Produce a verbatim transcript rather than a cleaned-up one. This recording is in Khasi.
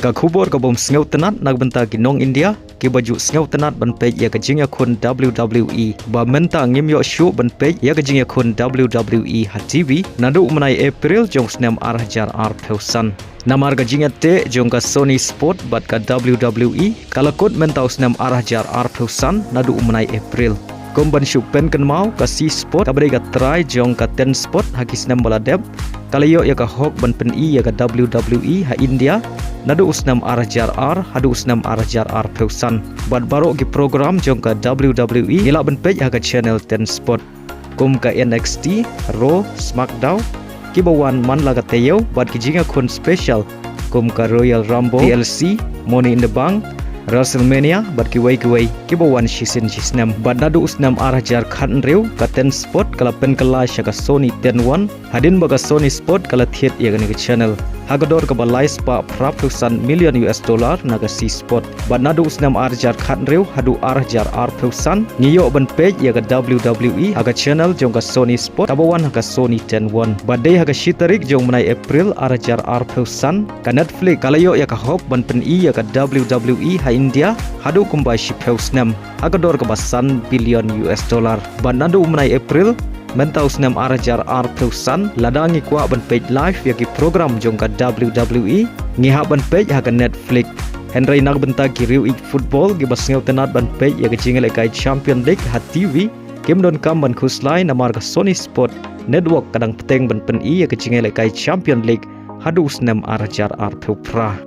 Ka khubor ka bym sngewtynnat na ka bynta ki nong India kiba ju sngewtynnat ban peit ïa ka jingïakhun W W E, ba mynta ngim ïoh shuh ban peit ïa ka jingïakhun W W E ha T V naduh u bnai April jong u snem ar hajar arphew san. Namar ka jingïateh jong ka Sony Sport bad ka W W E ka la kut mynta u snem ar hajar arphew san naduh u bnai April. Kum ban shu pynkynmaw, ka Zee Sport kaba dei ka trai jong ka Ten Sport ha ki snem ba la dep, ka la ïoh ïa ka hok ban pyni ïa ka W W E ha India naduh u snem ar hajar ar haduh u snem ar hajar arphew san. Bad baroh ki program jong ka W W E ngi lah ban peit ha ka channel Ten Sport, kum ka N X T, Raw, SmackDown, kiba wan man la ka taïew, bad ki jingïakhun special kum ka Royal Rumble, T L C, Money in the Bank, WrestleMania bad kiwei kiwei kiba wan shisien shisnem. Bad naduh u snem ar hajar khathynriew ka Ten Sport ka la pynkylla sha ka Sony Ten One, hadien ba ka Sony Sport ka la thied ïa kane ka channel ha ka dor kaba lai spah phraphew san million U S dollar na ka Zee Sport. Bad naduh u snem ar hajar khathynriew haduh ar hajar arphew san ngi ïoh ban peit ïa ka W W E ha ka channel jong ka Sony Sport kaba wan ha ka Sony Ten One. Bad dei ha ka shi tarik jong u bnai April ar hajar arphew san ka Netflix ka la ïoh ïa ka hok ban pyni ïa ka W W E ha India haduh kumba shiphew snem ha ka dor kaba san billion U S dollar. Bad naduh u bnai April mynta u snem ar hajar arphew san, lada ngi kwah ban peit live ïa ki program jong ka W W E, ngi hap ban peit ha ka Netflix. Hynrei na ka bynta ki riew ïeit football kiba sngewtynnat ban peit ïa ka jingïalehkai Champion League ha T V, kim donkam ban khuslai namar ka Sony Sport Network ka dang bteng ban pyni ïa ka jingïalehkai Champion League haduh u snem ar hajar arphew phra.